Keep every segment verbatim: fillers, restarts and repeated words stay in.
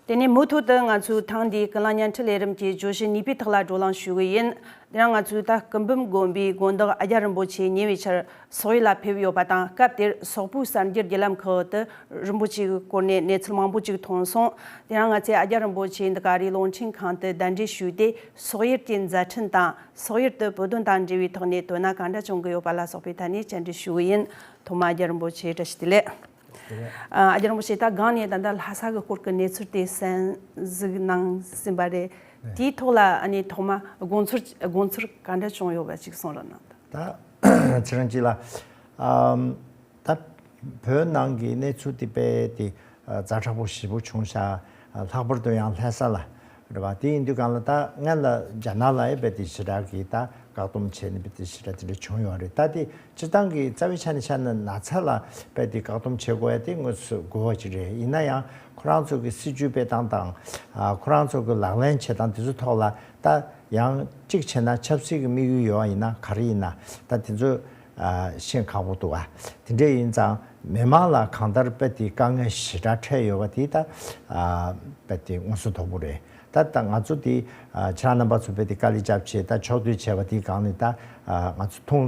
དེ་ནས་མུ་མཐུད་དུ་ང་ཚོས་ཐེངས་འདིའི་ཀུན་གླེང་བརྙན་འཕྲིན་ལས་རིམ་གྱི་བརྗོད་གཞི་གཉིས་པའི་ཐོག་ལ་བགྲོ་གླེང་ཞུ་གི་ཡིན། དེ་རིང་ང་ཚོས་ད་སྐུ་འབུམ་དགོན་པའི་དགོན་བདག་ཨ་ཀྱཱ་རིན་པོ་ཆེ་ཉེ་བའི་ཆར་སོག་ཡུལ་ལ་ཕེབས་ཡོད་པ་དང་། སྐབས་དེར་སོག་པོའི་གསར་འགྱུར་བརྒྱུད་ལམ་ཁག་ཏུ་རིན་པོ་ཆེའི་སྐོར་ནས་གནས་ཚུལ་མང་པོ་ཅིག་མཐོང་སོང་། དེ་རིང་ང་ཚོས་ཨ་ཀྱཱ་རིན་པོ་ཆེ་འདི་ག་རེའི་རླུང་འཕྲིན་ཁང་དུ་གདན་འདྲེན་ཞུས་ཏེ། སོག་ཡུལ་གྱི་མཛད་འཕྲིན་དང་སོག་ཡུལ་དུ་བོད་དོན་དང་འབྲེལ་བའི་ཐོག་ནས་དོ་སྣང་ག་འདྲ་བྱུང་གི་ཡོད་པ་ལ་སོགས་པའི་ཐད་ནས་བཅར་འདྲི་ཞུ་གི་ཡིན། ཐོག་མར་ཨ་ཀྱཱ་རིན་པོ་ཆེ་བཀྲ་ཤིས་བདེ་ལེགས། ཨ་ཨ་ཀྱཱ་རིན་པོ་ཆེ། ད་སྒང་ནས་ད་ལྟ་ལྷ་ས་གི་སྐོར་གྱི་གནས་ཚུལ་དེ་གསན་གཟིགས་གནང་ཟིན་པ་རེད། དེའི་ཐོག་ལ་ཨ་ནི་ཐོག་མ་དགོངས་ཚུལ་དགོངས་ཚུལ་ག་འདྲ་བྱུང་ཡོད་པ་ཅིག་གསུང་རོགས་གནང་དང་། ད་ཚེ་རིང་སྐྱིད་ལགས། ཨམ། ད་བོད་ནང་གི་གནས་ཚུལ་དེ་དཔེ་དེ་ཛ་དྲག་པོ་ཞེ་པོ་བྱུང་ཤག་ལྷག་པར་དུ་ཡང་ལྷ་ས་ལ་རེད་པ། དེ་ཡིན་དུས་སྒང་ལ་ད་སྔོན་ལ་རྒྱ་ནག་ལ་ཨེ་དཔེ་དེ་ཞེ་དྲག་གི་ད་བཀག་སྡོམ་བྱས་ནས་དཔེ་དེ་ཞེ་དྲག་དེ་འདྲ་བྱུང་ཡོད་རེད། ད་དེ་སྤྱིར་བཏང་གི་རྩ་བའི་ཆ་ནས་ཆ་ན་ན་ཚ་ལ་དཔེ་དེ་བཀག་སྡོམ་བྱེད་དགོས་ཡ་དེ་དངོས་སུ་དགོས་པ་ཅིག་རེད། ཡིན་ན་ཡང་ཁོ་རང་ཚོ་གི་སྲིད་ཇུས་སྤེལ་སྟངས་དང་ཁོ་རང་ཚོ་གི་ལག་ལེན་བྱེད་སྟངས་དེ་ཚོ་ཐོག་ལ་ད་ཡང་གཅིག་བྱས་ན་ཆབ་སྲིད་ཀྱི་དམིགས་ཡུལ་ཡོད་པ་ཡིན་ན་ག་རེ་ཡིན་ན་ད་དེ་ཚོ་ཨ་ཤེས་ཁག་པོ་འདུག་ཨ། དེ་འདྲ་ཡིན་ཙང་མི་མང་ལ་གང་ལྟར་དཔེ་དེ་དཀའ་ངལ་ཞེ་དྲག་འཕྲད་ཡོད་པ་དེ་ད་ཨ་དཔེ་དེ་མངོན་གསལ་དོད་པོ་རེད། ད་ད་ང་ཚོ་དེ་ཨ་ཁྱེད་རང་རྣམ་པ་ཚོ་དཔེ་དེ་དཀའ་ལས་རྒྱབ་བྱས་ད་ཕྱོགས་བསྡུས་བྱས་པ་དེའི་སྒང་ནས་ད་ཨ་ང་ཚོ་མཐོང་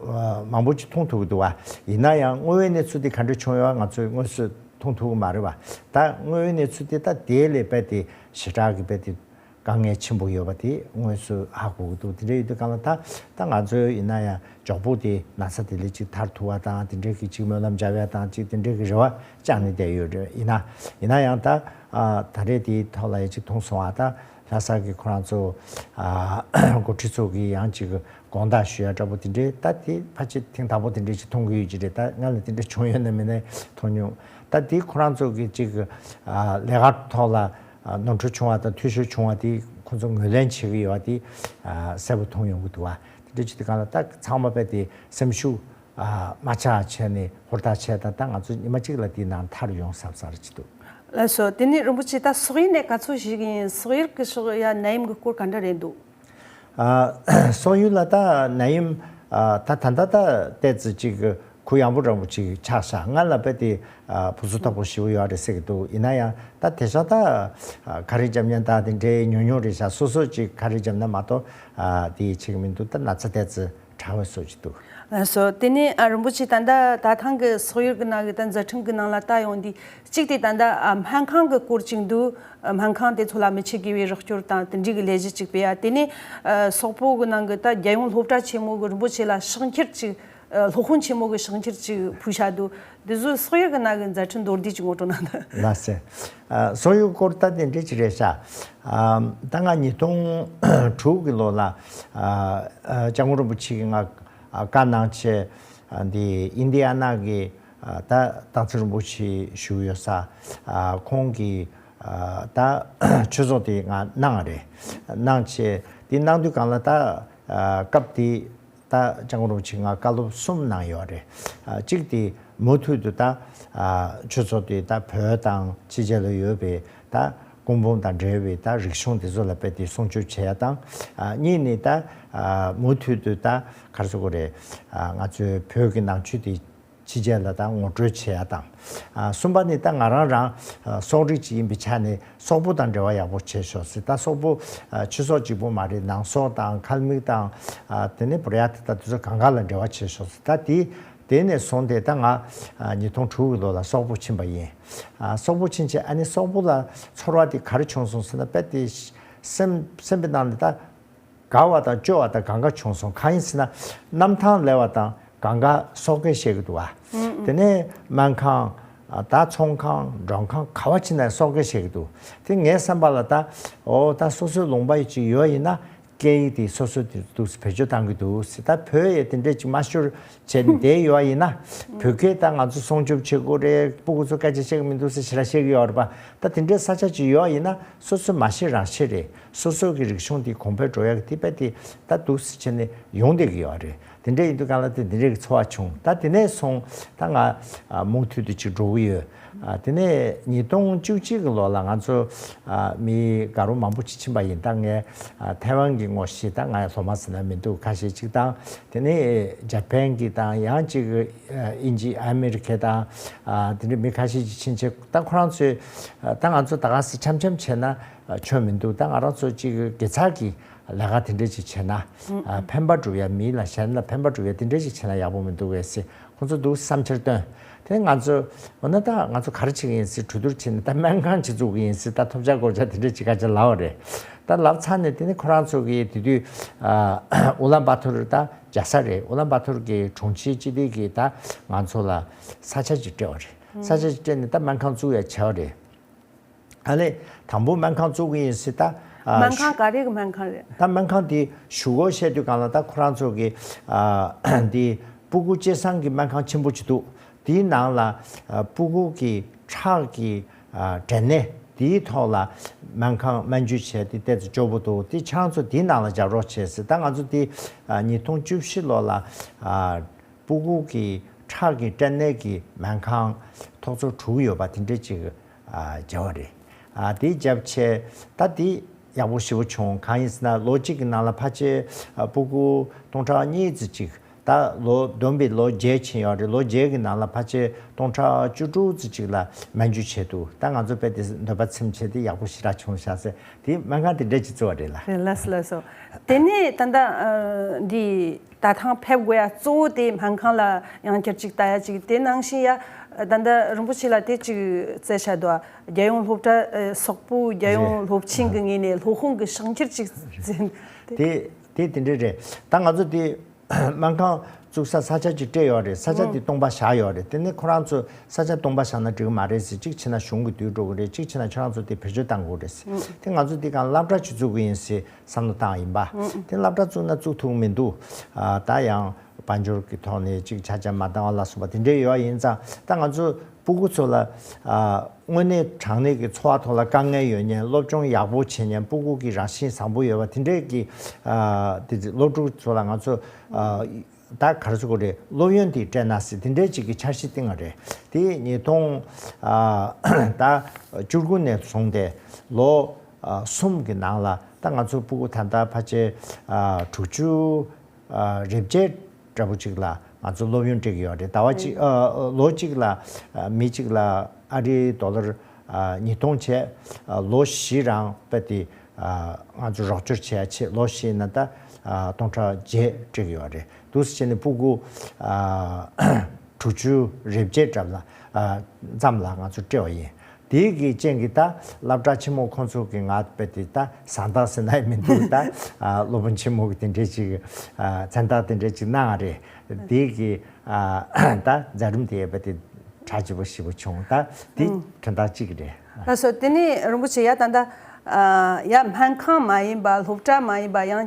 ཨ་མང་པོ་ཅིག་མཐོང་ཐུབ་ཀྱི་འདུག་བ། ཡིན་ན་ཡང་དངོས་ཡོད་གནས་ཚུལ་དེ་ག་འདྲ་བྱུང་ཡོད་ང་ཚོས་དངོས་སུ་མཐོང་ཐུབ་ཀྱི་མ་རེད་བ། ད་དངོས་ཡོད་གནས་ཚུལ་དེ་ད་དེ་ལས་དཔེ་དེ་ཞེ་དྲག་གི་དཔེ་དེ་དཀའ་ངལ་ཆེན་པོ་ཡོད་པ་དེ་དངོས་སུ་ཧ་གོ་གི་འདུག། དེ་འདྲ་ཡོད་དུས་སྒང་ལ་ད་ད་ང་ཚོ་ཡིན་ན་ཡང་མགྱོགས་པོ་དེ་ན་ཚ་དེ་ལས་ཅིག་ཐར་ཐུབ་པ་དང་དེ་འདྲའི་གི་ཅིག་སྨོན་ལམ་རྒྱབ་ཡ་དང་ཅིག་དེ་འདྲའི་གི་རེ་བ་བཅངས་ནས་བསྡད་ཡོད་རེད། ཡིན་ན་ཡིན་ན་ཡང་ད་ཨ་ད་རེས་དེའི་ཐོག་ལ་ཡ་ཅིག་མཐོང་སོང་བ། ད་ལྷ་ས་གི་ཁོ་རང་ཚོ་ཨ་འགོ་ཁྲིད་ཚོ་གི་ཡང་ཅིག་དགོངས་དག་ཞུ་ཡ་འདྲ་པོ་དེ་འདྲའི་ད་དེ་ཕལ་ཆེར་ཐེངས་དང་པོ་དེ་འདྲའི་ཅིག་མཐོང་གི་ཡོད་ཀྱི་རེད། ད་སྔར་ལ་དེ་འདྲ་བྱུང་ཡོད་ན་མེད་ན་མཐོང་མྱོང་། ད་དེ་ཁོ་རང་ཚོ་གི་ཅིག་ཨ་ལས་ཀ་ཐོག་ལ་ཨ་ནོར་འཁྲུལ་བྱུང་བ་དང་འཐུས་ཤོར་བྱུང་བ་དེ་ཁོ་ཚོ་ངོས་ལེན་བྱེད་ཀྱི་ཡོད་པ་དེ་ཨ་གསལ་པོ་མཐོང་ཡོང་གི་འདུག་བ། དེ་འདྲ་བྱེད་དུས་སྒང་ལ་ད་ཚང་མ་དཔེ་དེ་སེམས་ཤུགས་ཨ་མ་ཆག་བྱས་ནས་ཧུར་ཐག་བྱས། ད་ད་ང་ཚོ་ཉི་མ་གཅིག་ལ་དེའི་ནང་མཐར་ཡོང་བསམ་བསམ་རེ་བྱེད་འདུག། ལགས་སོ། དེ་ནས་རིན་པོ་ཆེ། ད་སོག་ཡུལ་ནས་ག་ཚོད་ཞིག་ཡིན། སོག་ཡུལ་གྱི་ཕྱོགས་ཡ་ནད་ཡམས་ཀྱི་སྐོར་ག་འདྲ་རེད་འདུག། ཨ་སོག་ཡུལ་ལ་ད་ནད་ཡམས་ཨ་ད་ད་ལྟ་ད་ཏོག་ཙམ་ཅིག་གུ་ཡངས་པོ་འདྲ་པོ་ཅིག་ཆགས་ཤག། སྔར་ལ་དཔེ་དེ་ཨ་ཕུན་སུམ་ཚོགས་པོ་ཞེ་པོ་ཡོད་རེད་ཟེར་གྱི་འདུག། ཡིན་ན་ཡང་ད་དེང་སང་ད་ཨ་ག་རེ་རྒྱབ་ཉན་ད་དེ་འདྲའི་ཉུང་ཉུང་རེད་ཤག། སོ་སོ་ཅིག་ག་རེ་རྒྱབ་ན་མ་གཏོགས་ཨ་དེ་བྱེད་ཀྱི་མི་འདུག། ད་ན་ཚ་ཏོག་ཙམ་དྲག་པའི་བཟོ་ཅིག་འདུག། ལགས་སོ། དེ་ནས་ཨ་རིན་པོ་ཆེ། ད་ལྟ་ད་ཐེངས་ཀྱི་སོག་ཡུལ་གྱི་ནང་གི་ད་མཛད་འཕྲིན་གྱི་ནང་ལ་ལྟ་ཡོང་དུས། གཅིག་དེ་ད་ལྟ་ཨ་སྨན་ཁང་གི་སྐོར་ཅིག་འདུག། ཨ་སྨན་ཁང་དེ་ཚོ་ལ་མི་ཆེད་དགེ་བའི་རོགས་སྐྱོར་དང་དེ་འདྲའི་གི་ལས་གཞི་ཅིག་སྤེལ་ཡ། དེ་ནས་ཨ་སོག་པོ་གི་ནང་གི་ད་རྒྱལ་ཡོངས་སློབ་གྲྭ་ཆེན་མོ་གི་རིན་པོ་ཆེ་ལ་ཕྱག་འཁྱེར་ཅིག། ཨ་སློབ་དཔོན་ཆེན་མོ་གི་ཕྱག་འཁྱེར་ཅིག་ཕུལ་བཞག་འདུག། འདི་ཚོ་སོག་ཡུལ་གྱི་ནང་གི་མཛད་འཕྲིན་མདོར་བསྡུས་ཅིག་ངོ་སྤྲོད་གནང་དང་། ལགས་སེ། ཨ་སོག་ཡུལ་སྐོར་ད་དེ་འདྲ་ཅིག་རེད་ཤག། ཨ་ད་ང་ཉིས་སྟོང་དྲུག་གི་ལོ་ལ་ཨ་ཨ་སྐྱབས་མགོན་རིན་པོ་ཆེ་གིས་ང་ཨ་བཀའ་གནང་བྱས། ཨ་འདི་ཨིན་ཌི་ཡ་ན་གི་ཨ་ད་སྟག་འཚེར་རིན་པོ་ཆེ་བཞུགས་ཡོད་ས། ཨ་ཁོང་གི་ཨ་ད་ཆོས་ཚོགས་དེ་ང་གནང་བ་རེད། གནང་བྱས་དེ་གནང་དུས་སྒང་ལ་ད་ཨ་སྐབས་དེ་ད་སྐྱབས་མགོན་རིན་པོ་ཆེ་ང་བཀའ་སློབ་གསུམ་གནང་ཡོད་རེད། ཨ་གཅིག་དེ་མུ་མཐུད་དུ་ད་ཨ་ཆོས་ཚོགས་དེ་ད་བོད་དང་ཕྱི་རྒྱལ་ལ་ཡོད་པའི་ད་སྐུ་འབུམ་དང་འབྲེལ་བའི་ད་རིག་གཞུང་དེ་ཚོ་ལ་དཔེ་དེ་སྲུང་སྐྱོབ་བྱེད་ཡ་དང་། ཨ་གཉིས་ནི་ད་ཨ་མུ་མཐུད་དུ་ད་ག་རེ་ཟེར་དགོས་རེད། ཨ་ང་ཚོའི་བོད་ཀྱི་ནང་ཆོས་དེ་ཕྱི་རྒྱལ་ལ་ད་ངོ་སྤྲོད་བྱེད་ཡ་དང་། ཨ་གསུམ་པ་ནི་ད་ང་རང་རང་ཨ་སོག་རིགས་ཅིག་ཡིན་པའི་ཆ་ནས་སོག་པོ་དང་འབྲེལ་བ་ཡག་པོ་བྱེད་ཤོག་ཟེར། ད་སོག་པོ་ཨ་ཆོས་ཚོགས་གཅིག་པོ་མ་རེད། ནང་སོག་དང་ཁལ་མིག་དང་ཨ་དེ་ནས་བུར་ཡ་ཐི་དང་དེ་ཚོ་གང་ག་ལ་འབྲེལ་བ་བྱེད་ཤོག་ཟེར། ད་དེ་དེ་ནས་བཟུང་སྟེ་ད་ང་ཨ་ཉིས་སྟོང་དྲུག་གི་ལོ་ལ་སོག་པོ་ཕྱིན་པ་ཡིན། ཨ་སོག་པོ་ཕྱིན་བྱས་ཨ་ནི་སོག་པོ་ལ་ཚོར་བ་དེ་ག་རེ་བྱུང་སོང་ཟེར་ན། དཔེ་དེ་སེམས་སེམས་པའི་ནང་ནས་ད་དགའ་བ་དང་སྐྱོ་བ་དང་གང་ག་བྱུང་སོང་། གང་ཡིན་ཟེར་ན་གནམ་ཐང་ལེགས་པ་དང་གང་ག་སོག་སྐད་བཤད་ཀྱི་འདུག་བ། དེ་ནས་སྨན་ཁང་ཨ་ད་ཚོང་ཁང་མགྲོན་ཁང་ག་བ་ཕྱིན་ན་སོག་སྐད་བཤད་ཀྱི་འདུག། དེ་ངའི་བསམ་པ་ལ་ད་འོ་ད་སོ་སོའི་ལུང་པ་ཡི་ཅིག་ཡོད་ཡིན་ན་སྐད་ཡིག་དེ་སོ་སོ་དེ་འདུག་སེ་བེད་སྤྱོད་གཏང་གི་འདུག་ཟེར། ད་བོད་ཡི་དེ་འདྲས་ཅིག་མ་ཤོར་བྱས་ནས་བསྡད་ཡོད་ཡིན་ན་བོད་སྐད་ད་ང་ཚོ་སྲུང་སྐྱོབ་བྱེད་དགོས་རེད། སྤུ་གུ་ཚོ་སྐད་ཆ་བཤད་ཀྱི་མི་འདུག་ཟེར་ཞེ་དྲག་བཤད་ཀྱི་ཡོད་རེད་པ། ད་དེ་འདྲའི་ས་ཆ་ཅིག་ཡོད་ཡིན་ན་སོ་སོ་མ་ཤེས་རང་ཤེས་རེད། སོ་སོ་གི་རིག་གཞུང་དེ་གོང་འཕེལ་འགྲོ་ཡག་གི་དེ་དཔེ་དེ་ད་འདུག་སེ་བྱས་ནས་ཡོང་བསྡད་ཀྱི་ཡོད་རེད། དེ་འདྲ་ཡིན་དུས་གང་ལ་དེ་དེ་འདྲའི་ཚོར་བ་བྱུང་། ད་དེ་ནས་བཟུང་ད་ང་ཨ་མུ་མཐུད་དུ་ཅིག་འགྲོ་གི་ཡོད། ཨ་དེ་ནས་ཉིས་སྟོང་བཅུ་གཅིག་གི་ལོ་ལ་ང་ཚོ་ཨ་མི་དགའ་རོགས་མང་པོ་ཅིག་ཕྱིན་པ་ཡིན། ད་ངས་ཨ་ཐའེ་ཝན་གྱི་ངོ་ཤེས་ད་ང་སློབ་མ་ཟེར་ན་མི་འདུག་ཁ་ཤས་ཅིག་དང་། དེ་ནས་ཇ་པན་གྱི་དང་ཡང་ཅིག་ཨ་དབྱིན་ཇི་ཨ་མེ་རི་ཁའི་དང་ཨ་དེ་འདྲའི་མི་ཁ་ཤས་ཅིག་ཕྱིན་བྱས། ད་ཁོ་རང་ཚོས་ཨ་ད་ང་ཚོ་ད་ག་སེ་འཆམ་འཆམ་བྱས་ན་ཨ་ཆོ་མི་འདུག་ད་ང་རང་ཚོ་ཅིག་དགེ་རྩ་གི་ལས་ཀ་དེ་འདྲ་ཅིག་བྱས་ན་ཨ་ཕན་པ་སྒྲུབ་ཡ། མི་ལ་གཞན་ལ་ཕན་པ་སྒྲུབ་ཡ་དེ་འདྲ་ཅིག་བྱས་ན་ཡག་པོ་མི་འདུག་གས་ཟེར་ཁོང་ཚོ་འདུག་བསམ་འཆར་བཏོན། དེ་ང་ཚོ་འོ་ན་ད་ང་ཚོ་ག་རེ་བྱེད་ཀྱི་ཡིན་ཟེར། གྲོས་བསྡུར་བྱས་ནས་ད་སྨན་ཁང་ཅིག་བཙུགས་ཀྱི་ཡིན་ཟེར། ད་ཐོབ་ཆ་སྐོར་ཆ་དེ་འདྲ་ཅིག་ཁ་ཆ་ལབ་པ་རེད། ད་ལབ་ཚར་ནས་དེ་ནི་ཁོ་རང་ཚོ་གིས་དེ་དུས་ཨ་ཨུ་ལན་བཱ་ཐོར་ད་རྒྱལ་ས་རེད། ཨུ་ལན་བཱ་ཐོར་གྱི་དྲུང་ཆེ་སྤྱི་བདེ་གིས་ད་ང་ཚོ་ལ་ས་ཆ་ཅིག་སྤྲད་པ་རེད། ས་ཆ་ཅིག་སྤྲད་ནས་ད་སྨན་ཁང་བཙུགས་ཡ་བྱས་པ་རེད། ཨ་ལས། དང་པོ་སྨན་ཁང་བཙུགས་ཀྱི་ཡིན་ཟེར་ད། ཨ་སྨན་ཁང་ག་རེ་གི་སྨན་ཁང་རེད། ད་སྨན་ཁང་དེ་གཞུག་གུ་བཤད་དུས་གང་ལ་ད་ཁོ་རང་ཚོ་གི་ཨ་དེ་སྤུ་གུ་སྐྱེ་སར་གྱི་སྨན་ཁང་ཆེན་པོ་ཅིག་འདུག་དེའི་ནང་ལ་ཨ་སྤུ་གུ་གི་ཁྲག་གི་ཨ་འབྲས་ནད་དེའི་ཐོག་ལ་སྨན་ཁང་སྨན་བཅོས་བྱས་ཏེ་ཏོག་ཙམ་སྐྱོ་པོ་འདུག་དེ་ཁྱེད་རང་ཚོ་དེའི་ནང་ལ་རྒྱབ་རོགས་བྱས་ཟེར། ད་ང་ཚོ་དེ་ཨ་ཉིས་སྟོང་བཅུ་བཞི་ལོ་ལ་ཨ་སྤུ་གུ་གི་ཁྲག་གི་སྐྲན་ནད་ཀྱི་སྨན་ཁང་ཐོག་ཚོ་དྲུག་ཡོད་པ་དེ་འདྲ་ཅིག་ཨ་བརྒྱབ་པ་རེད། ཨ་དེ་བརྒྱབ་བྱས་ད་དེ་ཡག་པོ་ཞེ་པོ་བྱུང་། གང་ཡིན་ཟེར་ན་ལོ་གཅིག་གི་ནང་ལ་ཕལ་ཆེར་ཨ་སྤུ་གུ་སྟོང་ཕྲག་གཉིས་ཙམ་ཅིག་ད་ལོ་བསྡོམས་པས་ལོ་བརྒྱད་ཕྱིན་ཡོད་རེད། ལོ་བརྒྱད་ཀྱི་ནང་ལ་ཕལ་ཆེར་སྟོང་ཕྲག་བཅུ་དྲུག་ཙམ་ཅིག་ལ་སྨན་བཅོས་བྱས་འདུག་ད་ང་ཚོ་དཔེ་དེ་འདོད་པ་ཚིམ་བྱས་དེ་ཡག་པོ་ཞེ་དྲག་བྱུང་ཤག་ཟེར། དེ་སྨན་ཁང་དེ་འདྲ་ཅིག་བཙུགས་པ་རེད་ལ། རེད། ལགས་སོ་ལགས་སོ། དེ་ནས་ད་ལྟ་ཨ་འདི་ད་ཐེངས་ཕེབས་དགོས་ཡ་གཙོ་བོ་དེ་སྨན་ཁང་ལ་ཡང་བསྐྱར་ཅིག་ལྟ་ཡ་ཅིག་དེ་ནང་བཞིན་ཡ་ད་ལྟ་རིན་པོ་ཆེ་ལ་དེ་ཅིག་བསྩལ་བྱ་འདུག་རྒྱལ་ཡོངས་སློབ་གྲྭ་ཨ་སོག་པོའི་རྒྱལ་ཡོངས་རེད། སློབ་ཆེན་གྱི་ངོས་ནས་སློབ་དཔོན་གྱི་ཕྱག་འཁྱེར་ཅིག་བསྩལ། དེ་དེ་དེ་འདྲ་རེད། ད་ང་ཚོ་དེ་སྨན་ཁང་བཙུགས་ས་ས་ཆ་ཅིག་སྤྲད་ཡོད་རེད། ས་ཆ་དེ་སྟོང་པ་བཞག་ཡོད་རེད། དེ་ནས་ཁོ་རང་ཚོ་ས་ཆ་སྟོང་པ་བཞག་ན་འགྲིག་གི་མ་རེད་ཟེར། གཅིག་བྱས་ན་གཞུང་གི་དུས་འགྲོ་གི་རེད། གཅིག་བྱས་ན་ཁྱེད་རང་ཚོ་དེ་བེད་སྤྱོད་གཏང་དགོས་རེད་ཟེར། དེ་ང་ཚོ་དེ་གང་སློབ་གྲྭ་ཅིག་བཙུགས་གི་ཡིན་ཟེར་བསམ་བློ་བཏང་ཡིན་པ། དེ་སློབ་གྲྭ་བཙུགས་ན་བཙུགས་ཐུབ་མི་འདུག་ཨ་ད་ཡང་དཔལ་འབྱོར་གྱི་ཐོག་ནས་ཅིག་ཆ་ཆ་མ་འདང་བ་ལ་སོགས་པ་དེ་འདྲ་ཡོད་ཡིན་ཙང་། ད་ང་ཚོ་སྤུ་གུ་ཚོ་ལ་ཨ་དངོས་གནས་དྲང་གནས་ཀྱི་འཚོ་བ་ཐོག་ལ་དཀའ་ངལ་ཡོད་མཁན། སློབ་སྦྱོང་ཡག་པོ་བྱེད་མཁན། སྤུ་གུ་གི་རང་བཞིན་བཟང་པོ་ཡོད་པ་དེ་འདྲས་ཀྱི་ཨ་དེ་སློབ་ཕྲུག་ཚོ་ལ་ང་ཚོ་ཨ་ད་ག་རེ་ཟེར་དགོས་རེད། སློབ་ཡོན་དེ་སྤྲད་ན་ཟེར་དེ་འདྲས་ཅིག་གི་འཆར་གཞི་བཏིང་བ་རེད། དེ་ཉིས་སྟོང་ཨ་ད་བཅུ་དགུ་ནས་བཟུང་སྟེ་ལོ་ཨ་གསུམ་གྱི་ནང་ལ་ད་ང་ཚོ་སྤུ་གུ་ད་ལྟ་ཕལ་ཆེར་ཨ་དྲུག་ཅུ་ཨ་རེ་བརྒྱད་འདྲ་པོ་ཅིག་ལ་ང་ཚོ་སློབ་ཡོན་སྤྲད་ཀྱི་ཡོད་རེད། ཟླ་བ་གཅིག་ཨ་ལོ་གཅིག་ལ་ཨ་མི་གཅིག་ལ་ཨ་རིའི་ཌོ་ལར་ཨ་ཉིས་སྟོང་བྱས། ཨ་ལོ་བཞི་རང་རྦད་དེ་ཨ་ང་ཚོ་རོགས་སྐྱོར་བྱེད་ཡ་ཆེད་ལོ་བཞི་ན་ད་ཨ་སྟོང་ཕྲག་བརྒྱད་སྤྲད་ཀྱི་ཡོད་རེད། འདུག་སེ་བྱས་ནས་སྤུ་གུ་ཨ་དྲུག་ཅུ་རེ་བརྒྱད་འགྲམ་ལ་ཨ་ཙམ་ལ་ང་ཚོ་སྤྲད་པ་ཡིན། དེའི་གི་རྐྱེན་གྱིས་ད་སློབ་གྲྭ་ཆེན་མོ་ཁོང་ཚོ་གི་ང་རྦད་དེ་ད་བཟང་རྟགས་ཟེར་ན་ཡང་མི་འདུག་ད་ཨ་སློབ་དཔོན་ཆེན་མོ་གི་དེ་འདྲས་ཅིག་ཨ་མཚན་རྟགས་དེ་འདྲས་ཅིག་གནང་བ་རེད། དེའི་གི་ཨ་ད་མཛད་རིམ་དེ་རྦད་དེ་གྲ་རྒྱས་པོ་ཞེ་པོ་བྱུང་། ད་དེ་ཨང་དོན་དག་གཅིག་རེད། ལགས་སོ། དེ་ནས་རིན་པོ་ཆེ་ཡ་ད་ལྟ་ཨ་ཡ་སྨན་ཁང་མ་ཡིན་པ། སློབ་གྲྭ་མ་ཡིན་པ། ཡང་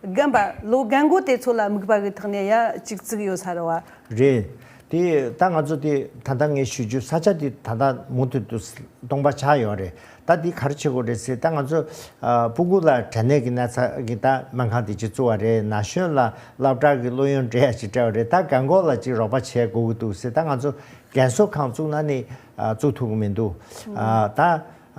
རྒན་པ་ལོ་རྒན་རྒོན་དེ་ཚོ་ལ་དམིགས་པ་གི་ཐོག་ནས་ཡ་ཅིག་བཙུགས་ཡོད་ས་རེད་བ། རེད། དེ་ད་ང་ཚོ་དེ་ད་ལྟ་ངས་ཞུ་རྒྱུ་ས་ཆ་དེ་ད་ལྟ་མུ་མཐུད་དུ་སྟོང་པ་ཆགས་ཡོད་རེད། ད་དེ་ག་རེ་བྱེད་དགོས་རེད་ཟེར། ད་ང་ཚོ་ཨ་སྤུ་གུ་ལ་འབྲས་ནད་ཀྱི་ན་ཚ་གི་ད་སྨན་ཁང་དེ་ཅིག་བཙུགས་པ་རེད། ན་གཞོན་ལ་སློབ་གྲྭ་གི་སློབ་ཡོན་སྤྲད་ཡ་ཅིག་སྤྲད་པ་རེད། ད་རྒན་རྒོན་ལ་ཅིག་རོགས་པ་བྱེད་དགོས་ཀྱི་འདུག་ཟེར། ད་ང་ཚོ་རྒན་གསོ་ཁང་བཙུགས་ན་ནི་ཨ་བཙུགས་ཐུབ་ཀྱི་མི་འདུག་ཨ་ད་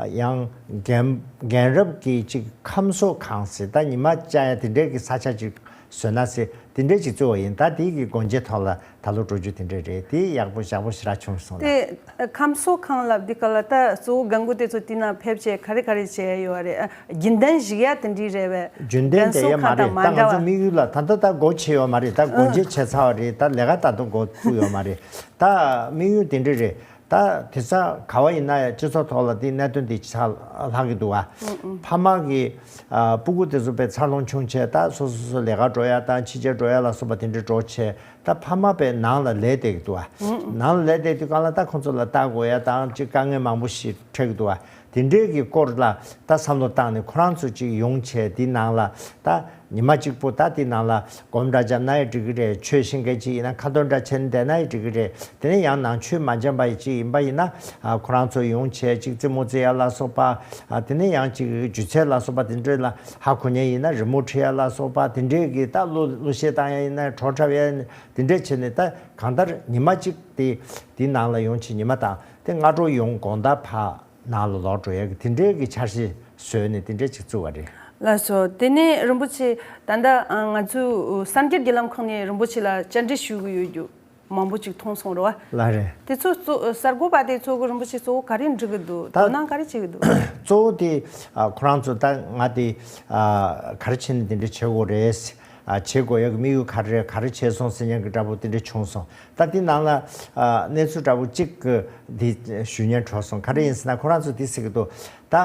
ཡང་རྒན་རྒན་རབས་ཀྱི་ཅིག་ཁམས་གསོ་ཁང་ཟེར། ད་ཉི་མ་བཅའ་ཡ་དེ་འདྲའི་གི་ས་ཆ་ཅིག་བཟོས་ན་ཟེར། དེ་འདྲས་ཅིག་བཙུགས་པ་ཡིན། ད་དེའི་གི་སྒོ་འབྱེད་ཐོག་ལ་ད་ལོ་འགྲོ་རྒྱུ་དེ་འདྲས་རེད། དེ་ཡག་པོ་ཞག་པོ་ཞེ་དྲག་བྱུང་སོང་ལ། དེ་ཁམས་གསོ་ཁང་ལབ་དུས་སྐབས་ལ་ད་གཙོ་བོ་རྒན་རྒོན་དེ་ཚོ་དེ་ན་ཕེབས་བྱས་ག་རེ་ག་རེ་བྱས་ཡོད་རེད། ཨ་རྒྱུན་ལྡན་ཞིག་ཡ་དེ་འདྲས་རེད་པས། རྒྱུན་ལྡན་དེ་ཡ་མ་རེད། ད་ང་ཚོ་དམིགས་ཡུལ་ལ་ད་ལྟ་ད་སྒོ་ཕྱེ་ཡོད་མ་རེད། ད་སྒོ་ཨ་འབྱེད་བྱས་ཚར་བ་རེད། ད་ལས་ཀ་ད་དུང་འགོ་བཙུགས་ཡོད་མ་རེད། ད་དམིགས་ཡུལ་དེ་འདྲས་རེད། ད་དེང་སང་ག་བ་ཡིན་ན་ཡང་སྤྱི་ཚོགས་ཐོག་ལ་དེ་གནད་དོན་དེ་ཆགས་ལྷག་གི་འདུག་བ། ཕ་མ་གི་ཨ་སྤུ་གུ་དེ་ཚོ་དཔེ་འཚར་ལོངས་བྱུང་བྱས་ད་སོ་སོ་སོ་ལས་ཀ་འགྲོ་ཡ་དང་ཕྱི་རྒྱལ་འགྲོ་ཡ་ལ་སོགས་པ་དེ་འདྲ་འགྲོ་བྱས། ད་ཕ་མ་པའི་ནང་ལ་ལས་བསྡད་ཀྱི་འདུག་བ། ནང་ལ་ལས་བསྡད་དུས་སྒང་ལ་ད་ཁོང་ཚོ་ལ་ལྟ་དགོས་ཡ་དང་ཅིག་དཀའ་ངལ་མང་པོ་ཞིག་འཕྲད་ཀྱི་འདུག་བ། དེ་འདྲའི་གི་སྐོར་ལ་ད་བསམ་བློ་བཏང་ནས་ཁོ་རང་ཚོ་ཅིག་ཡོང་བྱས་དེ་ནང་ལ་ད་ཉི་མ་གཅིག་པོ་ད་དེ་ནང་ལ་སྒོམ་འདྲ་བརྒྱབ་ན་ཡང་འགྲིག་གི་རེད། ཆོས་ཤེས་མཁན་ཅིག་ཡིན་ན་ཁ་འདོན་འདྲ་བྱས་ནས་བསྡད་ན་ཡང་འགྲིག་གི་རེད། དེ་ནས་ཡང་ནང་ཆོས་མ་སྦྱངས་པ་ཡི་ཅིག་ཡིན་པ་ཡིན་ན། ཨ། ཁོ་རང་ཚོ་ཡོང་བྱས་ཅིག་རྩེད་མོ་རྩེ་ཡ་ལ་སོགས་པ། ཨ། དེ་ནས་ཡང་ཅིག་སྒྱུ་རྩལ་ལ་སོགས་པ་དེ་འདྲ་ལ་ཧ་གོ་མཁན་ཡིན་ན་རི་མོ་འབྲི་ཡ་ལ་སོགས་པ་དེ་འདྲའི་གི་ད་གླུ་གླུ་གཞས་བཏང་ཡ་ཡིན་ན་བྲོ་འཁྲབ་ཡ་དེ་འདྲ་བྱས་ནས་ད་གང་ལྟར་ཉི་མ་གཅིག་དེ་དེའི་ནང་ལ་ཡོང་བྱས་ཉི་མ་དང་དེ་སྔ་དྲོ་ཡོང་དགོང་དག་ཕར་ནང་ལ་ལོག་འགྲོ་ཡ་གི་དེ་འདྲའི་གི་འཆར་གཞི་བཟོས་ནས་དེ་འདྲའི་ཅིག་བཙུགས་པ་རེད། ལགས་སོ། དེ་ནས་རིན་པོ་ཆེ་ད་ལྟ་ང་ཚོའི་སངས་རྒྱས་བརྒྱུད་ལམ་ཁང་ནས་རིན་པོ་ཆེ་ལ་བཅར་འདྲི་ཞུ་གི་ཡོད་རྒྱུ། མང་པོ་ཅིག་མཐོང་སོང་རེད་བ། ལགས་རེད། དེ་ཚོ་གཙོ་གསར་འགོད་པ་དེ་ཚོ་གི་རིན་པོ་ཆེ་གཙོ་བོ་ག་རེ་འདྲི་གི་འདུག་ད་དོ་སྣང་ག་རེ་བྱེད་ཀྱི་འདུག་གཙོ་བོ་དེ་ཨ། ཁོ་རང་ཚོ་ད་ང་དེ་ཨ། ག་རེ་བྱས་ནས་དེ་འདྲ་བྱེད་དགོས་རེད། ཨ། བྱེད་དགོས་ཡག་གི་དམིགས་ཡུལ་ག་རེ་རེད། ག་རེ་བྱས་སོང་ཟེར་མཁན་གྱི་འདྲ་པོ་དེ་འདྲ་བྱུང་སོང་། ད་དེ་ནང་ལ་ཨ། གནས་ཚུལ་འདྲ་པོ་གཅིག་གི་དེ་ཞུ་སྙན་འཕྲོ་སོང་། ག་རེ་ཡིན་ཟེར་ན་ཁོ་རང་ཚོ་དེ་ཟེར་གི་འདུག་ད་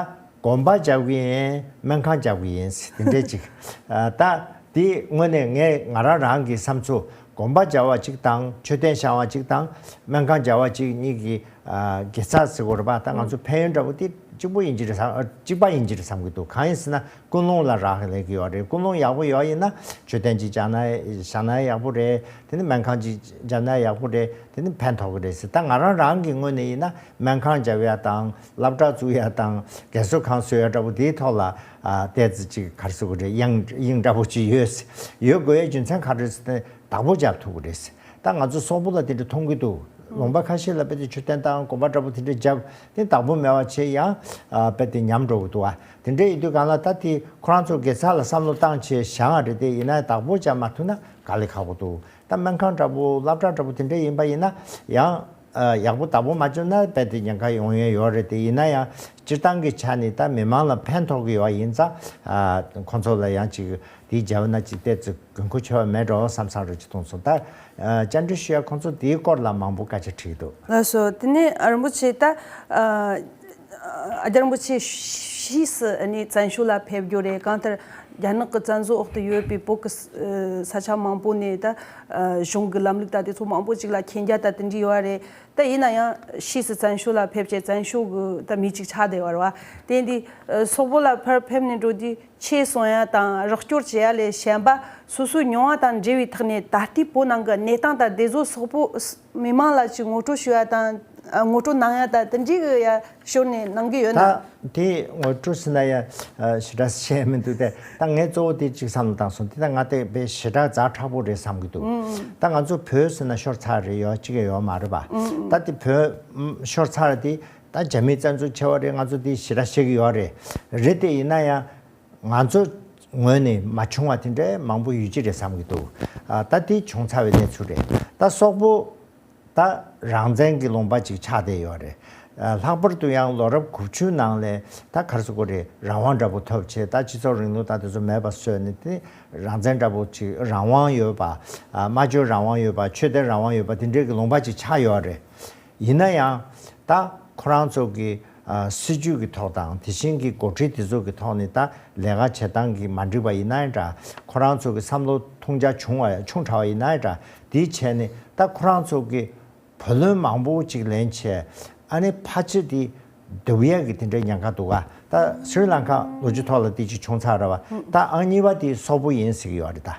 དགོན་པ་རྒྱག་གི་ཡིན། སྨན་ཁང་རྒྱག་གི་ཡིན་ཟེར་དེ་འདྲས་ཅིག་ཨ། ད་དེ་དངོས་གནས་ངས་ང་རང་རང་གི་བསམ་ཚུལ། དགོན་པ་རྒྱག་པ་གཅིག་དང་མཆོད་རྟེན་བཞེངས་པ་གཅིག་དང་སྨན་ཁང་རྒྱག་པ་གཅིག་གཉིས་ཀྱི་ཨ། དགེ་རྩ་ཟེར་དགོས་རེད་པ། ད་ང་ཚོ་ཕན་ཡོན་འདྲ་པོ་དེ་གཅིག་པོ་ཡིན་གྱི་རེད་བསམ། ཨ། གཅིག་པ་ཡིན་གྱི་རེད་བསམ་གྱི་འདུག་གང་ཡིན་ཟེར་ན་ཀུན་སློང་ལ་རག་ལས་ཀྱི་ཡོད་རེད། ཀུན་སློང་ཡག་པོ་ཡོད་ཡིན་ན་མཆོད་རྟེན་གཅིག་བཞེངས་ན་བཞེངས་ན་ཡག་པོ་རེད། དེ་ནི་སྨན་ཁང་གཅིག་བཞེངས་ན་ཡག་པོ་རེད། དེ་ནི་ཕན་ཐོགས་ཀྱི་རེད་ཟེར། ད་ང་རང་རང་གི་ངོས་ནས་ཡིན་ན་སྨན་ཁང་རྒྱག་ཡ་དང་སློབ་གྲྭ་བཙུགས་ཡ་དང་རྒན་གསོ་ཁང་བཟོ་ཡ་འདྲ་པོ་དེའི་ཐོག་ལ་ཨ། ཏོག་ཙམ་ཅིག་ག་རེ་ཟེར་དགོས་རེད། དབྱིངས་དབྱིངས་འདྲ་པོ་ཅིག་ཡོད། ཡོད་དགོས་ཡའི་རྒྱུ་མཚན་ག་རེ་ཟེར་ན་བདག་པོ་རྒྱབ་ཐུབ་ཀྱི་རེད། ད་ང་ཚོ་སོག་པོ་ལ་དེ་འདྲ་མཐོང་གི་འདུག་ལུང་པ་ཁ་ཤས་ལ་དཔེ་དེ་མཆོད་རྟེན་དང་དགོན་པ་འདྲ་པོ་དེ་འདྲ་རྒྱབ་དེ་བདག་པོ་མེད་པ་བྱས་ཡང་ཨ། དཔེ་དེ་ཉམས་འགྲོ་གི་འདུག་ཨ། དེ་འདྲ་ཡིན་དུས་སྒང་ལ་ད་དེ་ཁོ་རང་ཚོ་དགེ་རྩ་ལ་བསམ་བློ་བཏང་བྱས་བཞེངས་པ་རེད། དེ་ཡིན་ན་བདག་པོ་རྒྱབ་མ་ཐུབ་ན་དཀའ་ལས་ཁག་པོ་འདུག་ད་སྨན་ཁང་འདྲ་པོ་སློབ་གྲྭ་འདྲ་པོ་དེ་འདྲ་ཡིན་པ་ཡིན་ན་ཡང་ཨ། ཡག་པོ་བདག་པོ་མ་བྱུང་ན་རྦད་དེ་ཉེན་ཁ་ཡོང་ཡས་ཡོད་རེད། དེ་ཡིན་ན་ཡང་སྤྱིར་བཏང་གི་ཆ་ནས་ད་མི་མང་ལ་ཕན་ཐོགས་ཀྱི་ཡོད་ཡིན་ཙང་ཨ། ཁོང་ཚོ་ལ་ཡང་ཅིག་དེའི་རྒྱབ་ན་ཅིག་ཏོག་ཙམ་དགོས་མཁོ་ཆེ་བ་མེད་འགྲོ་བསམ་བསམ་རེ་ཅིག་མཐོང་སོང་། ད་ཨ། བཅར་འདྲི་ཞུ་ཡ་ཁོང་ཚོ་དེའི་སྐོར་ལ་མང་པོ་སྐད་ཆ་དྲིས་འདུག་ལགས་སོ། དེ་ནས་ཨ། རིན་པོ་ཆེ་ད་ཨ། ཨ། རྒྱལ་བ་རིན་པོ་ཆེ་ཕྱིས་སུ་ནས་བཙན་བྱོལ་ལ་ཕེབས་རྒྱུ་རེད། གང་ལྟར་རྒྱ་ནག་གི་བཙན་བཟོ་འོག་ཏུ་ཡོད་པའི་བོད་ཀྱི་ས་ཆ་མང་པོ་ནས་ད་གཞུང་གི་ལམ་ལུགས་ད་དེ་ཚོ་མང་པོ་ཅིག་ལ་མཁྱེན་རྒྱ་ད་དེ་འདྲ་ཡོད་རེད། ད་ཡིན་ན་ཡང་ཕྱིས་སུ་བཙན་བྱོལ་ལ་ཕེབས་བྱས་བཙན་བྱོལ་གི་ད་མི་ཅིག་ཆགས་བསྡད་ཡོད་རེད་བ། དེ་འདི་སོག་པོ་ལ་ཕར་ཕེབས་ནས་འགྲོ་དུས་ཆོས་གསུང་ཡ་དང་རོགས་སྐྱོར་བྱེད་ཡ་ལས་གཞན་པ་སོ་སོའི་མྱོང་བ་དང་འབྲེལ་བའི་ཐོག་ནས་ད་ལྟའི་བོད་ནང་གི་གནས་སྟངས་དང་དེ་ཚོ་སོག་པོ་མི་མང་ལ་ཅིག་ངོ་སྤྲོད་ཞུ་ཡ་དང་ངོ་སྤྲོད་གནང་ཡ་དང་དེ་འདྲའི་གི་ཡ་ཞོར་ནས་གནང་གི་ཡོད་ན། ད་དེ་ངོ་སྤྲོད་ཟེར་ན་ཡ་ཞེ་དྲག་བཤད་མི་འདུག་སྟེ། ད་ངས་གཙོ་བོ་དེ་གཅིག་བསམ་བློ་བཏང་སོང་། དེ་ད་ང་དེ་དཔེ་ཞེ་དྲག་ཛ་དྲག་པོ་རེད་བསམ་གི་འདུག་ད་ང་ཚོ་བོད་ཟེར་ན་ཤོར་ཚར་རེད། ཡོད་གཅིག་ཡང་ཡོད་མ་རེད་པ། ད་དེ་བོད་ཤོར་ཚར་དེ་ད་རྒྱ་མིའི་བཙན་འཛུལ་ཆེ་བ་རེད། ང་ཚོ་དེ་ཞེ་དྲག་ཤེས་གི་ཡོད་རེད། རེད་དེ་ཡིན་ན་ཡང་ང་ཚོ་ངོས་ནས་མ་བྱུང་བ་དེ་འདྲའི་མང་པོ་ཡོད་ཀྱི་རེད་བསམ་གི་འདུག་ཨ། ད་དེ་བྱུང་ཚར་བའི་གནས་ཚུལ་རེད། ད་སོག་པོ་ད་རང་བཙན་གྱི་ལུང་པ་ཅིག་ཆགས་བསྡད་ཡོད་རེད། ཨ། ལྷག་པར་དུ་ཡང་ལོ་རབས་དགུ་བཅུ་ནང་ལ་ད་ག་རེ་ཟེར་དགོས་རེད། རང་དབང་འདྲ་པོ་ཐོབ་བྱས་ད་སྤྱི་ཚོགས་རིང་ལུགས་ད་དེ་ཚོ་མེད་པ་བཟོས་ནས་དེ་རང་བཙན་འདྲ་པོ་ཅིག་རང་དབང་ཡོད་པ། ཨ། སྨྲ་བརྗོད་རང་དབང་ཡོད་པ། ཆོས་དད་རང་དབང་ཡོད་པ། དེ་འདྲའི་གི་ལུང་པ་ཅིག་ཆགས་ཡོད་རེད། ཡིན་ན་ཡང་ད་ཁོ་རང་ཚོ་གི་ཨ། སྲིད་ཇུས་ཀྱི་ཐོག་དང་དེ་བཞིན་གྱི་འགོ་ཁྲིད་དེ་ཚོ་གི་ཐོག་ནས་ད་ལས་ཀ་བྱེད་སྟངས་ཀྱི་མ་འགྲིག་པ་ཡིན་ན་ཡང་འདྲ། ཁོ་རང་ཚོ་གི་བསམ་བློ་མཐོང་རྒྱ་ཆུང་བ་ཆུང་དྲགས་པ་ཡིན་ན་ཡང་འདྲ། དེའི་ཆ་ནས་ད་ཁོ་རང་ཚོ་གི་བུ་ལོན་མང་པོ་ཅིག་ལེན་བྱས། ཨ་ནི་ཕལ་ཆེར་དེ་སྡུག་ཡས་ཀྱི་དེ་འདྲའི་ཉེན་ཁ་འདུག་ག་ད་སི་རི་ལང་ཀ་ལོ་རྒྱུས་ཐོག་ལ་དེ་ཅིག་བྱུང་ཚར་རེད་བ། ད་ཨང་གཉིས་པ་དེ་སོག་པོ་ཡིན་ཟེར་གྱི་ཡོད་རེད། ད་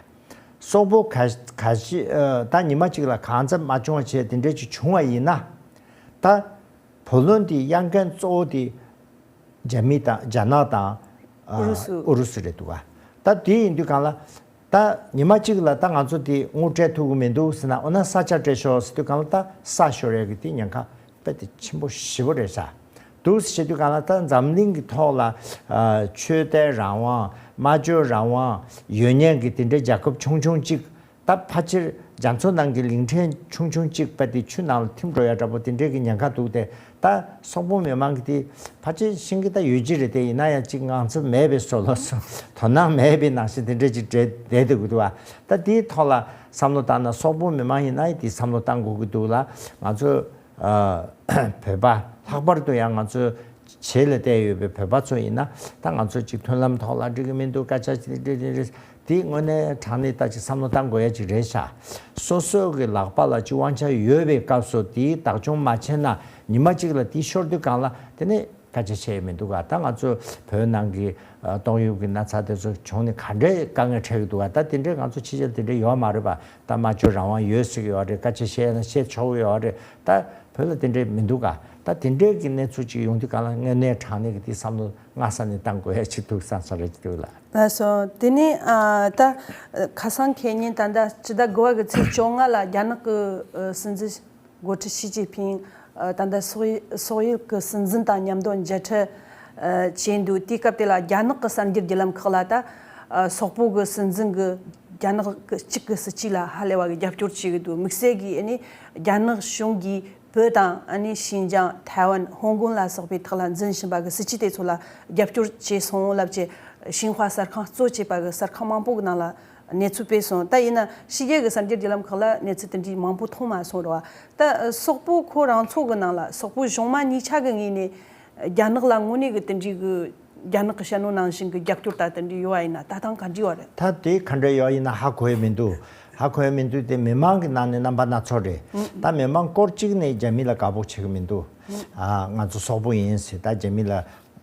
སོག་པོ་ག་ག་ཞིག་ཨ། ད་ཉི་མ་གཅིག་ལ་གང་འཚམ་མ་བྱུང་བ་བྱས་དེ་འདྲའི་ཅིག་བྱུང་བ་ཡིན་ན། ད་བུ་ལོན་དེ་གཡར་མཁན་གཙོ་བོ་དེ་རྒྱ་མི་དང་རྒྱ་ནག་དང་ཨ། ཨུ་རུ་སུ། ཨུ་རུ་སུ་རེད་འདུག་ག་ད་དེ་ཡིན་དུས་སྒང་ལ་ད་ཉི་མ་གཅིག་ལ་ད་ང་ཚོ་དེ་དངུལ་སྤྲད་ཐུབ་ཀྱི་མི་འདུག་ཟེར་ན། འོ་ན་ས་ཆ་སྤྲད་ཤོག་ཟེར་དུས་སྒང་ལ་ད་ས་ཤོར་ཡས་ཀྱི་དེ་ཉེན་ཁ་དཔེ་དེ་ཆེན་པོ་ཞེ་པོ་རེད་ཤག་འདུག་ཟེར་དུས་སྒང་ལ་ད་འཛམ་གླིང་གི་ཐོག་ལ་ཨ། ཆོས་དད་རང་དབང་། སྨྲ་བརྗོད་རང་དབང་ཡོད་མཁན་གྱི་དེ་འདྲའི་རྒྱལ་ཁབ་ཆུང་ཆུང་གཅིག་ད་ཕལ་ཆེར་རྒྱ་མཚོ་ནང་གི་གླིང་ཕྲན་ཆུང་ཆུང་གཅིག་པ་དེ་ཆུ་ནང་ལ་ཐིམ་འགྲོ་ཡ་འདྲ་པོ་དེ་འདྲའི་གི་ཉེན་ཁ་འདུག་སྟེ། ད་སོག་པོ་མི་མང་གི་དེ་ཕལ་ཆེར་ཤེས་ཀྱི་ད་ཡོད་ཀྱི་རེད། དེ་ཡིན་ན་ཡང་ཅིག་ངང་ཚུལ་མེད་པའི་བཟོ་ལ་སོང་། དོ་སྣང་མེད་པའི་ནང་བཞིན་དེ་འདྲ་ཅིག་བསྡད་བསྡད་འདུག་གི་འདུག་བ། ད་དེའི་ཐོག་ལ་བསམ་བློ་བཏང་ན་སོག་པོ་མི་མང་ཡིན་ན་ཡང་དེ་བསམ་བློ་བཏང་དགོས་ཀྱི་འདུག་ལ། ང་ཚོ་ཨ། བོད་པ་ལྷག་པར་དུ་ཡང་ང་ཚོ་བྱེས་ལ་བསྡད་ཡོད་པའི་བོད་པ་ཚོ་ཡིན་ན་ད་ང་ཚོ་ཅིག་མཐུན་ལམ་ཐོག་ལ་འགྲིག་གི་མི་འདུག་སྐད་ཆ་ཅིག་འདྲ་འདྲ་འདྲ་ དེ་དངོས་གནས་དྲང་གནས་ད་ཅིག་བསམ་བློ་བཏང་དགོས་ཡ་ཅིག་རེད་ཤག་སོ་སོ་གི་ལག་པ་ལ་ཅིག་དབང་ཆ་ཡོད་པའི་སྐབས་སུ་དེ་བདག་སྐྱོང་མ་བྱས་ན་ཉི་མ་གཅིག་ལ་དེ་ཤོར་དུས་སྒང་ལ་དེ་ནས་སྐད་ཆ་བཤད་ཡ་མི་འདུག་ག་ད་ང་ཚོ་བོད་ནང་གི་ཨ་ཏོག་དབྱིབས་ཀྱི་ན་ཚ་དེ་ཚོ་བྱུང་ནས་ག་འདྲའི་དཀའ་ངལ་འཕྲད་ཀྱི་འདུག་ག་ད་དེ་འདྲའི་ང་ཚོ་ཕྱི་རྒྱལ་དེ་འདྲའི་ཡོད་མ་རེད་པ། ད་སྨྲ་བརྗོད་རང་དབང་ཡོད་ཟེར་གྱི་ཡོད་རེད། སྐད་ཆ་བཤད་ན་བཤད་ཆོག་གི་ཡོད་རེད། ད་བོད་ལ་དེ་འདྲའི་མི་འདུག་ག་ད་དེ་འདྲའི་གི་གནས་ཚུལ་ཅིག་ཡོང་དུས་སྒང་ལ་དངོས་གནས་དྲང་གནས་ཀྱི་དེ་བསམ་བློ་སྔ་ས་ནས་བཏང་དགོས་ཡ་ཅིག་འདུག་བསམ་ས་རེད་ཅིག་འདུག་ལ། ལགས་སོ། དེ་ནས་ཨ་ད་ཁ་སང་ཁེ་ཉིན་ད་ལྟ་སྤྱི་ཟླ་དགུ་པ་གི་ཚེས་བཅོ་ལྔ་ལ་རྒྱ་ནག་གི་ཨ་སྲིད་འཛིན་འགོ་ཁྲིད་ཞི་ཅིན་ཕིང་ཨ་ད་ལྟ་སོག་ཡུལ་སོག་ཡུལ་གྱི་སྲིད་འཛིན་དང་མཉམ་དུ་མཇལ་འཕྲད་ཨ་བྱས་འདུག་དེའི་སྐབས་དེ་ལ་རྒྱ་ནག་གི་གསར་འགྱུར་བརྒྱུད་ལམ་ཁག་ལ་ད་ཨ་སོག་པོ་གི་སྲིད་འཛིན་གྱིས་རྒྱ་ནག་གི་གཅིག་གི་སྲིད་ཇུས་ལ་ཧ་ལས་པ་གི་རྒྱབ་སྐྱོར་བྱེད་ཀྱི་འདུག་དམིགས་བསལ་གྱིས་ཨ་ནི་རྒྱ་ནག་གཞུང་གིས་བོད་དང་ཨ་ནི་ཤིན་ཅང་། ཐའེ་ཝན། ཧོང་ཀོང་ལ་སོགས་པའི་ཐོག་ལ་འཛིན་བཞིན་པ་གི་སྲིད་ཇུས་དེ་ཚོ་ལ་རྒྱབ་སྐྱོར་བྱས་སོང་ལབ་ཀྱི་ཤིན་ཧྭ་གསར་ཁང་གཙོ་བྱས་པ་གི་གསར་ཁང་མང་པོ་གི་ནང་ལ་གནས་ཚུལ་སྤེལ་སོང་། ད་ཡིན་ན་ཕྱི་རྒྱལ་གི་གསར་འགྱུར་བརྒྱུད་ལམ་ཁག་ལ་གནས་ཚུལ་དེ་འདྲའི་མང་པོ་མཐོང་མ་སོང་རེད་བ། ད་སོག་པོ་ཁོ་རང་ཚོ་གི་ནང་ལ་སོག་པོ་གཞུང་མང་གཉིས་ཆ་གི་ངོས་ནས་རྒྱ་ནག་ལ་དངོས་གནས་གི་དེ་འདྲའི་གི་རྒྱ་ནག་གི་བཤད་ནོ་ནང་བཞིན་གི་རྒྱབ་སྐྱོར་ད་དེ་འདྲའི་ཡོད་པ་ཡིན་ན་ལྟ་སྟངས་ག་འདྲ་ཡོད་རེད། ད་དེ་ག་འདྲ་ཡོད་ཡིན་ན་ཧ་གོ་ཡི་མི་འདུག་ཧ་གོ་ཡི་མི་འདུག་དེ་མི་མང་གི་ནང་ནས་རྣམ་པ་སྣ་ཚོགས་རེད། ད་མི་མང་སྐོར་གཅིག་ནས་རྒྱ་མི་ལ་དགའ་པོ་བྱེད་གི་མི་འདུག་ཨ་ང་ཚོ་སོག་པོ་ཡིན་ཟེར། ད་རྒྱ་མི་ལ་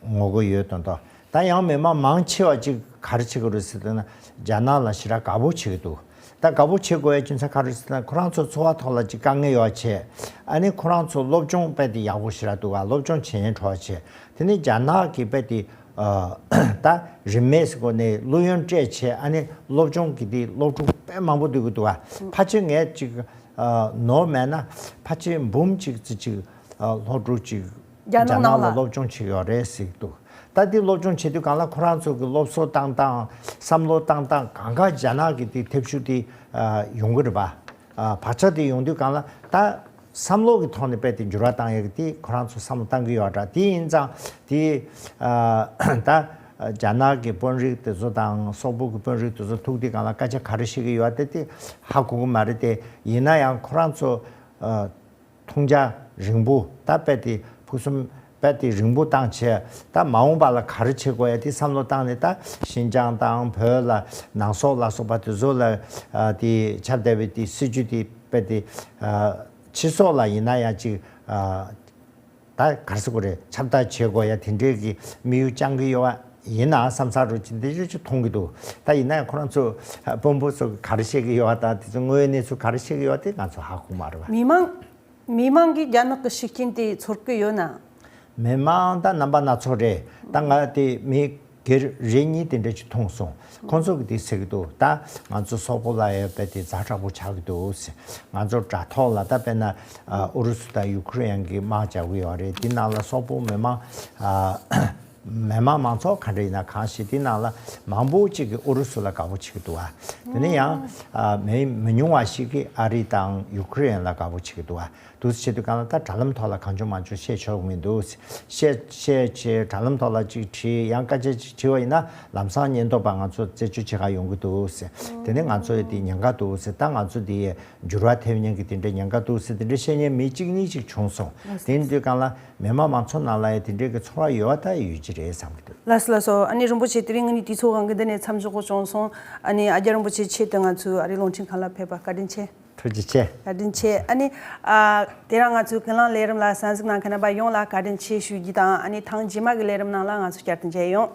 ངོ་རྒོལ་ཡོད་དོན་དག་ད་ཡང་མི་མང་མང་ཆེ་བ་ཅིག་ག་རེ་བྱེད་གི་རེད་ཟེར་ན། རྒྱ་ནག་ལ་ཞེ་དྲག་དགའ་པོ་བྱེད་གི་འདུག་ད་དགའ་པོ་བྱེད་དགོས་ཡ་རྒྱུ་མཚན་ག་རེ་ཟེར་ན། ཁོ་རང་ཚོ་འཚོ་བ་ཐོག་ལ་ཅིག་དཀའ་ངལ་ཡོད་བྱས། ཨ་ནི་ཁོ་རང་ཚོ་སློབ་སྦྱོང་རྦད་དེ་ཡག་པོ་ཞེ་དྲག་འདུག་ག་སློབ་སྦྱོང་བྱེད་ཉན་འཕྲོ་བ་བྱས། དེ་ནི་རྒྱ་ནག་གི་རྦད་དེ་ཨ་ད་རིན་མེད་སྒོ་ནས་སློབ་ཡོན་སྤྲད་བྱས། ཨ་ནི་སློབ་སྦྱོང་གི་དེ་སློབ་ཕྲུག་དཔེ་མང་པོ་འདུག་གི་འདུག་ག་ཕལ་ཆེར་ངས་ཅིག་ཨ་ནོར་མེད་ན་ཕལ་ཆེར་འབུམ་གཅིག་ཙམ་ཅིག་ཨ་སློབ་ཕྲུག་ཅིག་རྒྱ་ནག་རྒྱ་ནག་ནང་ལ་ལ་སློབ་སྦྱོང་བྱེད་ཀྱི་ཡོད་རེད་ཟེར་གྱི་འདུག་ད་དེ་སློབ་སྦྱོང་བྱེད་དུས་སྒང་ལ་ཁོ་རང་ཚོ་གི་སློབ་གསོ་བཏང་སྟངས། བསམ་བློ་བཏང་སྟངས་གང་ག་རྒྱ་ནག་གི་དེ་ཐབས་ཤུགས་དེ་ཨ་ཡོང་གི་རེད་པ། ཨ་བག་ཆགས་དེ་ཡོང་དུས་སྒང་ལ་ད་བསམ་བློ་གི་ཐོག་ནས་རྦད་དེ་འགྱུར་བ་བཏང་ཡག་གི་དེ་ཁོ་རང་ཚོ་བསམ་བློ་བཏང་གི་ཡོད་འདྲ། དེ་ཡིན་ཙང་དེ་ཨ་ད་རྒྱ་ནག་གི་དཔོན་རིགས་དེ་ཚོ་དང་སོག་པོ་གི་དཔོན་རིགས་དེ་ཚོ་ཐུག་དུས་སྒང་ལ་སྐད་ཆ་ག་རེ་བཤད་ཀྱི་ཡོད་དེ་དེ་ཧ་གོ་གི་མ་རེད་དེ། ཡིན་ན་ཡང་ཁོ་རང་ཚོ་ཨ། མཐོང་རྒྱ་རིང་པོ། ད་རྦད་དེ་ཕུགས་བསམ་རྦད་དེ་རིང་པོ་བཏང་བྱས། ད་མ་འོངས་པ་ལ་ག་རེ་བྱེད་དགོས་ཡ་དེ་བསམ་བློ་བཏང་ནས། ད་ཤིན་ཅང་དང་བོད་ལ་ནང་སོག་ལ་སོགས་པ་དེ་ཚོ་ལ་ཨ་དེ་ཁྱབ་བརྡལ་བའི་དེ་སྲིད་ཇུས་དེ་རྦད་དེ་ཨ་ཕྱི་སོག་ལ་ཡིན་ན་ཡང་ཅིག་ཨ་ད་ག་རེ་ཟེར་དགོས་རེད། ཁྱབ་བརྡལ་བྱེད་དགོས་ཡ་དེ་འདྲའི་གི་དམིགས་ཡུལ་བཅངས་གི་ཡོད་པ་ཡིན་ན་བསམ་ས་རུ་ཅིག་འདི་རེ་ཅིག་མཐོང་གི་འདུག་ད་ཡིན་ན་ཡང་ཁོ་རང་ཚོ་དཔོན་པོ་ཚོ་ག་རེ་བཤད་གི་ཡོད་པ་དང་དེ་ཚོ་དངོས་ཡོད་གནས་ཚུལ་ག་རེ་བཤད་གི་ཡོད་པ་དེ་ང་ཚོ་ཧ་གོ་མ་རེད་པ། མི་མང་མི་མང་གིས་རྒྱ་ནག་གི་ཤུགས་རྐྱེན་དེ་ཚོར་གི་ཡོད་ན། མི་མང་ད་རྣམ་པ་སྣ་ཚོགས་རེད། ད་ང་དེ་མི་སྒེར་རེ་གཉིས་དེ་འདྲ་ཅིག་མཐོང་སོང་། ཁོང་ཚོ་གིས་དེ་ཟེར་གི་འདུག་ད་ང་ཚོ་སོག་པོ་ལ་ཡང་རྦད་དེ་ཛ་དྲག་པོ་ཆགས་ཀྱི་འདུག་ཟེར། ང་ཚོ་དྲ་ཐོག་ལ་ད་དཔེར་ན་ཨ་ཨུ་རུ་སུ་དང་ཡུ་ཁུ་རེན་གྱི་དམག་རྒྱག་གི་ཡོད་རེད། དེ་ནང་ལ་སོག་པོ་མི་མང་ཨ་མི་མང་མང་ཚོགས་ག་འདྲ་ཡིན་ན་གང་ཞིག་དེ་ནང་ལ་མང་པོ་ཅིག་གིས་ཨུ་རུ་སུ་ལ་དགའ་པོ་བྱེད་ཀྱི་འདུག་ཨ། དེ་ནས་ཡང་ཨ་མི་མི་ཉུང་བ་ཞིག་གིས་ཨ་རི་དང་ཡུ་ཁུ་རེན་ལ་དགའ་པོ་བྱེད་ཀྱི་འདུག་ཨ། འདུག་སེ་བྱེད་དུས་སྒང་ལ་ད་དྲ་ལམ་ཐོག་ལ་གང་བྱུང་མང་བྱུང་བཤད་ཆོག་གི་མི་འདུག་བཤད་བཤད་བྱས་དྲ་ལམ་ཐོག་ལ་ཅིག་བྲིས། ཡང་སྐད་ཆ་ཅིག་དྲིས་པ་ཡིན་ན་ལམ་སང་ཉེན་རྟོག་པ་ང་ཚོ་རྩད་གཅོད་བྱེད་ག་ཡོང་གི་འདུག་ཟེར། དེ་ནས་ང་ཚོ་ཡི་དེ་ཉེན་ཁ་འདུག་ཟེར། ད་ང་ཚོ་དེ་ཡི་འགྱུར་བ་ཐེབས་ཉེན་གྱི་དེ་འདྲའི་ཉེན་ཁ་འདུག་ཟེར། དེ་འདྲའི་བཤད་མཁན་མི་གཅིག་གཉིས་ཅིག་བྱུང་སོང་། དེ་ཡིན་དུས་སྒང་ལ་མི་མང་མང་ཚོགས་ནང་ལ་ཡང་དེ་འདྲའི་གི་ཚོར་བ་ཡོད་པ་ད་ཡོད་ཀྱི་རེད་བསམ་གྱི་འདུག་ལགས་སོ་ལགས་སོ། ཨ་ནི་རིན་པོ་ཆེ་དེ་རིང་ངེད་གཉིས་དུས་ཚོད་དབང་གིས་འདི་ནས་མཚམས་འཇོག་དགོས་བྱུང་སོང་། ཨ་ནི་ཨ་རྒྱ་རིན་པོ་ཆེ་ཆེད་དུ་ང་ཚོའི་ཨ་རིའི་རླུང་འཕྲིན་ཁང་ལ་ཕེབས་པ་བཀའ་དྲིན་ཆེ། ཐུགས་རྗེ་ཆེ། བཀའ་དྲིན་ཆེ། ཨ་ནི་ཨ་དེ་རིང་ང་ཚོའི་ཀུན་གླེང་ལས་རིམ་ལ་གསན་གཟིགས་གནང་མཁན་རྣམ་པ་ཡོངས་ལ་བཀའ་དྲིན་ཆེ་ཞུ་རྒྱུ་དང་། ཨ་ནི་ཐེངས་རྗེས་མ་གི་ལས་རིམ་ནང་ལ་ང་ཚོ་བསྐྱར་དུ་མཇལ་ཡོང་།